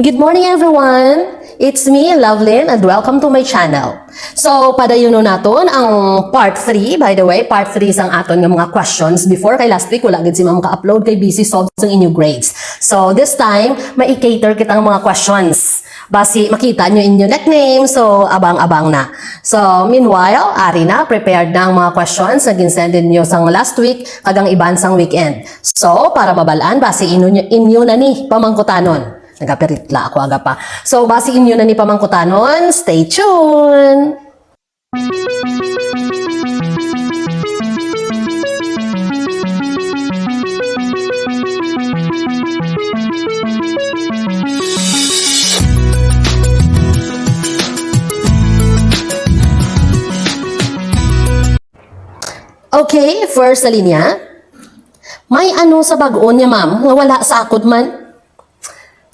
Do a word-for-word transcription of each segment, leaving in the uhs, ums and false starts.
Good morning, everyone! It's me, Lovelyn, and welcome to my channel. So, padayunon naton ang part three. By the way, part three sang aton nga mga questions before, kay last week wala gid si Ma'am ka-upload kay busy solve sang inyo grades. So, this time, may i-cater kita nga mga questions. Basi makita nyo inyo nickname, so abang-abang na. So, meanwhile, ari na, prepared na ang mga questions nga ginsend ninyo sang last week kag ang iban sang weekend. So, para mabalaan, basi inyo, inyo na ni pamangkutanon. Nagapiritla ako aga pa. So, basi inyo na ni pamangkutanon. Stay tuned! Okay, first sa linya. May ano sa bag-o niya, ma'am, nga wala sa akon man?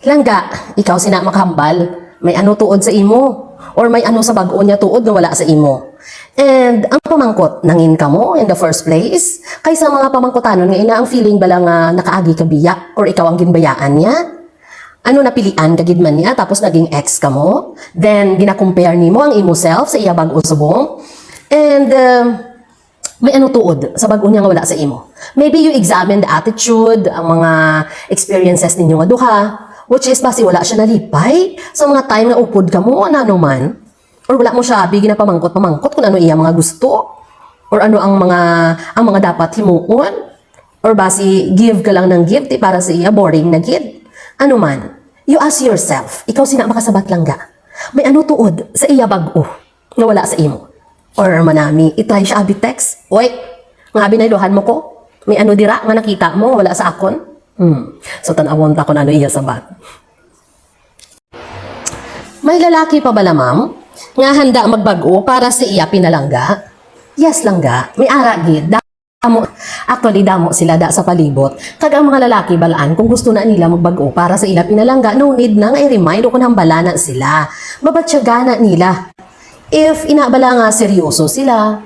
Langga, ikaw sina makahambal. May ano tuod sa imo? Or may ano sa bag-o niya tuod nga wala sa imo? And ang pamangkot, nangin kamo in the first place? Kay sa mga pamangkutanon nga ina, ang feeling bala nga nakaagi ka biya or ikaw ang ginbayaan niya? Ano, napilian ka gid man niya tapos naging ex kamo? Then gina-compare nimo ang imo self sa iya bag-o subong? And um, may ano tuod sa bag-o niya nga wala sa imo? Maybe you examine the attitude, ang mga experiences ninyo nga duha, which is basi wala siya nalipay sa mga time nga upod kamo, ano man. Or wala mo siya abi ginapamangkot-pamangkot kung ano iya mga gusto or ano ang mga, ang mga dapat himuon. Or basi give ka lang ng give, ti para sa iya boring na gid. Ano man, you ask yourself, ikaw sina makasabat, langga, may ano tuod sa iya bag-o nga wala sa imo? Or manami, i-try siya abi text. Oy, nga abi nailohan mo ko? May ano dira nga nakita mo, wala sa akon? Hmm. So, tan-awon ta kung ano iya sabat. May lalaki pa bala, ma'am, nga handa magbag-o para sa iya pinalangga? Yes, langga. May ara gid. Damo, actually, damo sila da sa palibot. Kag ang mga lalaki, balaan, kung gusto na nila magbag-o para sa ila pinalangga, no need na nga i-remind o kung hambala na sila. Mabatyaga na nila. If ina bala nga seryoso sila,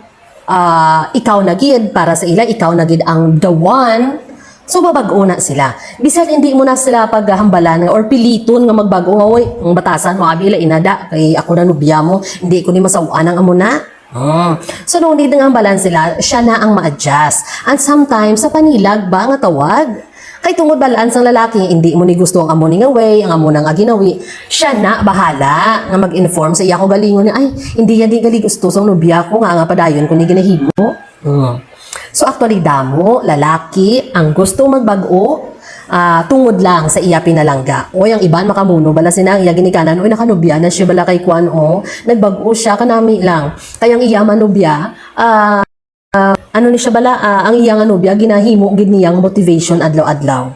ah, ikaw na gid para sa ila, ikaw na gid ang the one, so mabag-o na sila. Bisan hindi mo na sila paghambalan or piliton nga magbag-o nga, "Oy, ang batasan mo, abi, ila inada, kay ako na nubya mo, hindi ko ni masaw-an ang amo na." Hmm. So, no need nga hambalan sila, siya na ang ma-adjust. And sometimes, sa panilag ba nga tawag? Kay tungod balaan sang lalaki, hindi mo ni gusto ang amo ni nga way, ang amo na nga ginawi, siya na bahala nga mag-inform sa iya kaugalingon niya, "Ay, hindi yan di gali gusto sang nobya ko nga, nga padayon ko ni ginahimo." Hmm. So, actually, damo lalaki ang gusto magbag-o, ah, tungod lang sa iya pinalangga. Oy, ang iban makamuno bala sina ang iya ginikanan, "Oy, nakanobya na siya bala kay kuan, o, nagbag-o siya, kanami lang." Kay ang iya manobya, ah, ano ni siya bala, ah, ang iya nga nobya, ginahimo gid niyang motivation adlaw-adlaw.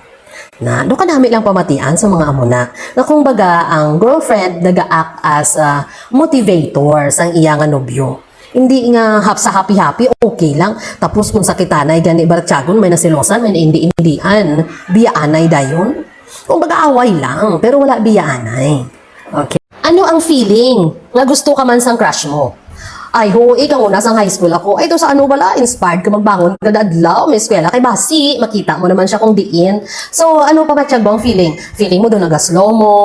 Na, do kanami lang pamatian sa mga amo na, nga kung baga ang girlfriend naga-act as, ah, motivator sang iya nga nobyo. Hindi nga hap-, sa happy-happy, okay lang. Tapos kung sa kitanay gani baratyagon, may nasilosan, may naindi-indian, biyaanay dayon. Kung baga away lang, pero wala biyaanay. Okay. Ano ang feeling nga gusto ka man sang crush mo? Ay, huo, ikaw una sang high school ako. Ay, daw sa ano bala, inspired ka magbangon kada adlaw, may eskwela. Kay basi, makita mo naman siya kung diin. So, ano pa ba siya bang feeling? Feeling mo daw naga-slow mo?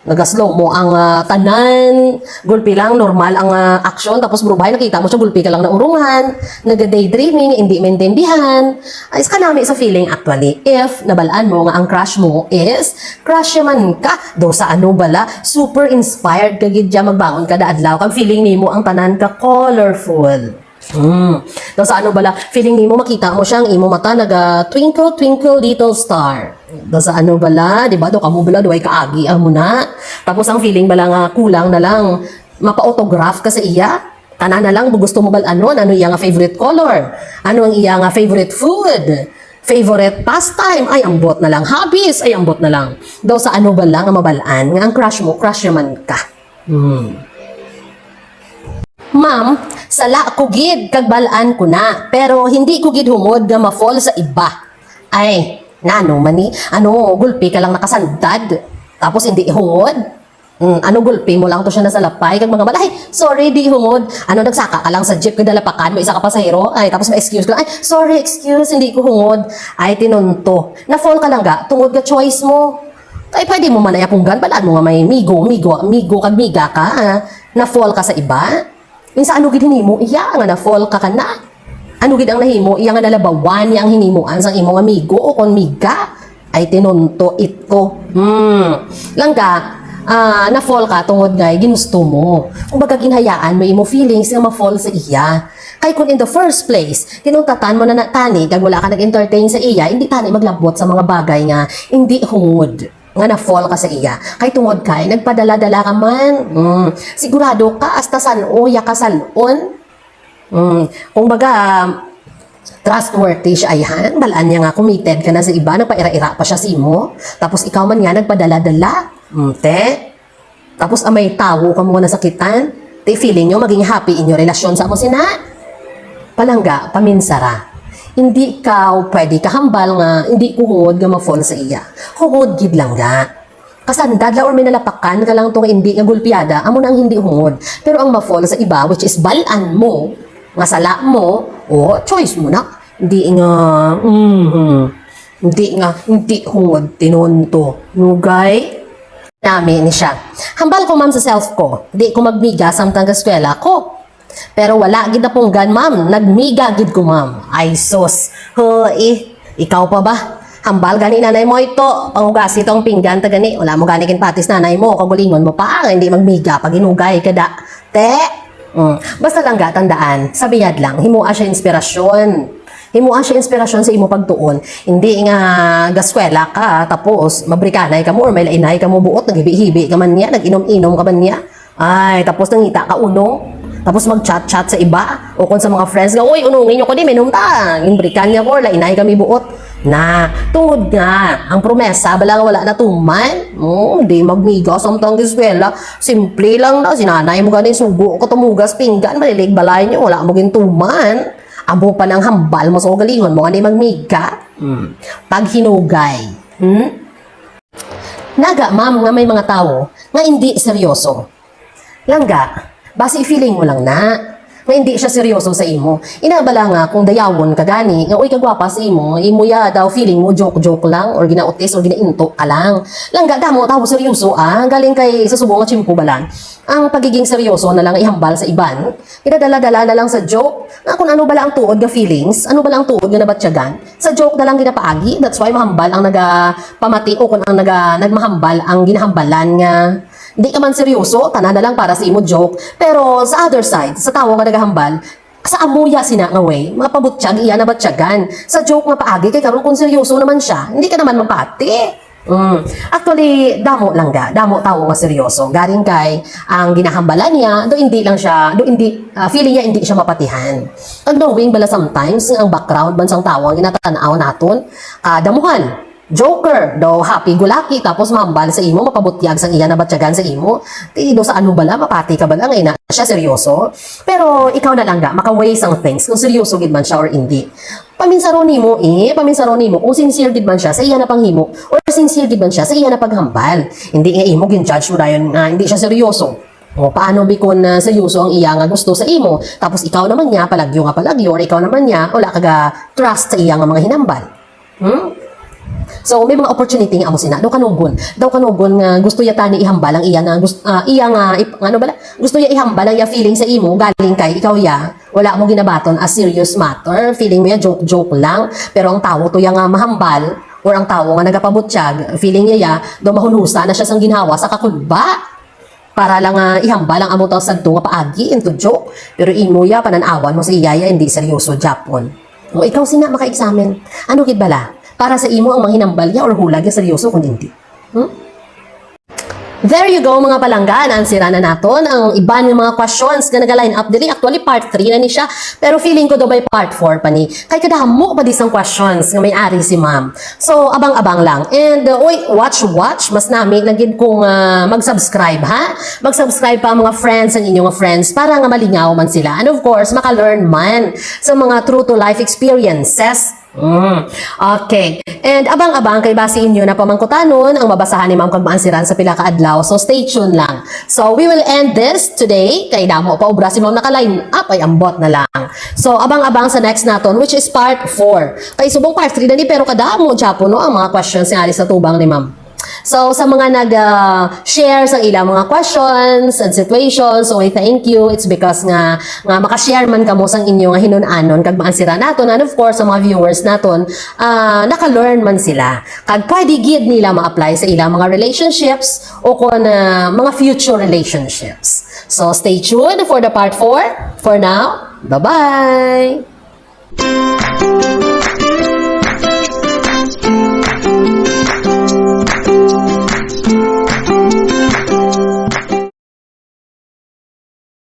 Naga-slow mo ang, ah, tanan. Gulpi lang, normal ang, ah, aksyon. Tapos, burubay, nakita mo siya, gulpi ka lang naurungan. Naga-daydreaming, hindi maintindihan. Ay, is kanami sa feeling, actually. If nabalaan mo nga ang crush mo is crush man ka, daw sa ano bala, super inspired ka gid dya magbangon kada adlaw, kag feeling nimo ang tanan ka colorful. Hmm. Daw sa ano bala, feeling nimo makita mo siya, ang imo mata naga twinkle, twinkle, little star. Daw sa ano bala, di ba? Daw kamo bala, daw ay kaagi amo na. Tapos ang feeling bala nga kulang na lang, mapa-autograph ka sa iya. Tanan na lang, gusto mo bal-anon, ano iya nga favorite color? Ano ang iya nga favorite food? Favorite pastime? Ay, ambot na lang. Hobbies? Ay, ambot na lang. Daw sa ano bala nga mabalaan nga ang crush mo, crush man ka? Hmm. Ma'am, sala ko gid kag bal-an ko na, pero hindi ko gid hungod nga ma-fall sa iba. Ay, nano man ni? Ano, gulpi ka lang nakasandad? Tapos hindi hungod? Mm, ano, gulpi mo lang to siya nasalapay kag mga bal-, "Ay, sorry, di hungod." Ano, nagsaka ka lang sa jeep kag dalapakan mo isa ka pasahero? Ay, tapos may excuse ka lang, "Ay, sorry, excuse, hindi ko hungod." Ay, tinunto. Na-fall ka lang ga, tungod ga choice mo. Kay pwede mo man ay apunggan, balaan mo nga may migo, migo, migo kag miga ka, ah, na-fall ka sa iba. Minsan ano gid hinimo iya nga na-fall ka kana? Ano gid ang nahimo iya nga nalabawan niya ang hinimuan sang imong amigo o kon miga? Ay tinunto ito. Hmm. Langga, ah, na-fall ka tungod nga ginusto mo. Kumbaga ginhayaan mo imo feelings nga ma-fall sa iya. Kay kung in the first place, tinuntatan mo na, na tani kag wala ka nag-entertain sa iya, hindi tani maglabot sa mga bagay nga hindi hungod nga na-fall ka sa iya. Kay tungod kay nagpadala-dala ka man. Mm. Sigurado ka hasta san-o ya ka san-on. Mm. Kung baga, trustworthy siya, ayhan. Balaan niya nga committed ka na sa iba, nagpaira-ira pa siya sa imo. Tapos ikaw man nga nagpadala-dala. Mm, te. Tapos amay tawo ka mo nga nasakitan, ti feeling nyo maging happy inyo relasyon sa amo sina? Palangga, paminsara. Hindi ka pwede kahambal nga hindi ko hungod nga ma-fall sa iya. Hungod gid langga. Kasandad lang or may nalapakan ka lang to nga hindi nga gulpiada, amo na ang hindi hungod. Pero ang ma-fall sa iba, which is balaan mo, nga sala mo, o choice mo na. Hindi nga, mhm. Hindi nga, hindi hungod, tinunto. Nugay? Nami ni siya. Hambal ko, ma'am, sa self ko. Di ko magmiga samtang ga eskwela ko. Pero wala gid napunggan, ma'am. Nagmiga gid ko, ma'am. Ay, sus. Hoy, ikaw pa ba? Hambal gani nanay mo ito. Pangugasi tong pinggan ta gani. Wala mo gani ginpatis nanay mo. Kagulingon mo pa nga hindi magmiga pag hinugay ka da. Te? Mm. Basta lang ga, tandaan, sa biyad lang, himoa siya inspirasyon. Himoa siya inspirasyon sa imo pagtuon. Hindi nga gaskwela ka, tapos mabrikanay ka mo or may lainay ka mo buot, naghibi-hibi ka man niya, nag-inom-inom ka man niya. Ay, tapos nangita ka unong, tapos mag-chat-chat sa iba, o kung sa mga friends nga, "Uy, unongin niyo ko di, minum ta." Ginbrikan niya ko, or lainay kami buot. Na, tungod nga, ang promesa, bala nga wala natuman. Oh, di magmiga samtang giskwela. Simple lang na, si nanay mo gani, sugo ko tumugas pinggan, malilig balay niyo, wala mo gintuman. Amo pa nang hambal mo sa kagalingon mo nga di magmiga. Hmm. Paghinugay. Hmm? Naga, ma'am, nga may mga tawo nga hindi seryoso. Langga, basi feeling mo lang na nga hindi siya seryoso sa imo. Ina bala nga kung dayawon ka gani, nga, "Uy, kagwapa sa imo," imo ya daw feeling mo joke-joke lang or ginautis or ginainto ka lang. Langga, damo tawo seryoso, ah. Galing kay sa subong nga tiyempo bala, ang pagiging seryoso na lang ihambal sa iban. Ginadala-dala na lang sa joke. Nga kung ano bala ang tuod nga feelings, ano bala ang tuod nga nabatyagan, sa joke na lang ginapaagi. That's why mahambal ang nagapamati o kung ang naga-, nagmahambal ang ginahambalan nga di ka man seryoso, tanan na lang para sa imo joke. Pero sa other side, sa tawo nga nagahambal, sa amuya sina nga way, mapabutyag iya nabatyagan. Sa joke nga paagi, kay karon kung seryoso naman siya, hindi ka naman mapati. Mm. Actually, damo lang ga, damo tawo nga seryoso. Garing kay ang ginahambalan niya, do hindi lang siya, do hindi, ah, feeling niya hindi siya mapatihan. Ang knowing bala sometimes, ang background man sang tawo ang ginatanaw naton, ah, damuhan. Joker, daw happy-go-lucky, tapos mambal sa imo, mapabutyag sang iya nabatyagan sa imo. Ti, do sa ano bala, mapati ka bala nga ina siya seryoso? Pero ikaw na lang ga, maka-weigh sang things kung seryoso gid man siya or hindi. Paminsaro nimo, eh, paminsaro nimo kung sincere gid man siya sa iya na panghimo or sincere gid man siya sa iya na paghambal. Hindi nga imo gin-judge mo dayon nga hindi siya seryoso. O, paano bi kung, ah, seryoso ang iya nga gusto sa imo, tapos ikaw naman niya, palagyo nga palagyo, or ikaw naman niya, wala ka ga trust sa iya nga mga hinambal? Hmm? So, may mga opportunity nga amo sina. Daw kanugon. Daw kanugon nga gusto ya tani ihambal ang iya nga gust-, ah, iya nga ip-, ano bala? Gusto ya ihambal ang iya feeling sa imo, galing kay ikaw ya, wala mo ginabaton as serious matter. Feeling mo ya joke-joke lang. Pero ang tawo to ya nga mahambal, or ang tawo nga nagapabutyag, feeling niya ya, daw mahunhusa na siya sang ginhawa sa kakulba. Para lang nga ihambal ang amo tang sadto nga paagi into joke. Pero imo ya, panan-awan mo sa iya ya, hindi seryoso gyapon. O ikaw sina maka-examine. Ano gid bala? Para sa imo ang manghinambal ya or hulag ya seryoso kung hindi? Hmm? There you go, mga palangga. Naansweran na naton ang iban nga mga questions nga naga-line up diri. Actually, part three na ni siya. Pero feeling ko daw may part four pa ni. Kay kadamo pa di sang questions nga may ari si ma'am. So, abang-abang lang. And, uh, uy, watch, watch. Mas nami na gid kung, ah, mag-subscribe, ha? Mag-subscribe pa ang mga friends, ang inyong friends, para nga malingaw man sila. And of course, maka-learn man sa mga true to life experiences. Mm. Okay. And abang-abang kay basi inyo na pamangkutanon ang mabasahan ni Ma'am kag maansiran sa pila ka adlaw. So, stay tuned lang. So, we will end this today. Kay damo pa obra si Ma'am naka-line up, ay ambot na lang. So, abang-abang sa next naton, which is part four. Kay subong part three na ni, pero kadamo gyapon, no, ang mga questions nga ari sa tubang ni Ma'am. So, sa mga nag-share sa ilang mga questions and situations, so I thank you. It's because nga, nga maka-share man kamo sang inyo nga hinun-anon kag maansweran naton. And of course, sa mga viewers naton, ah, naka-learn man sila. Kag pwede gid nila ma-apply sa ilang mga relationships o kon, ah, mga future relationships. So, stay tuned for the part four. For now, bye-bye!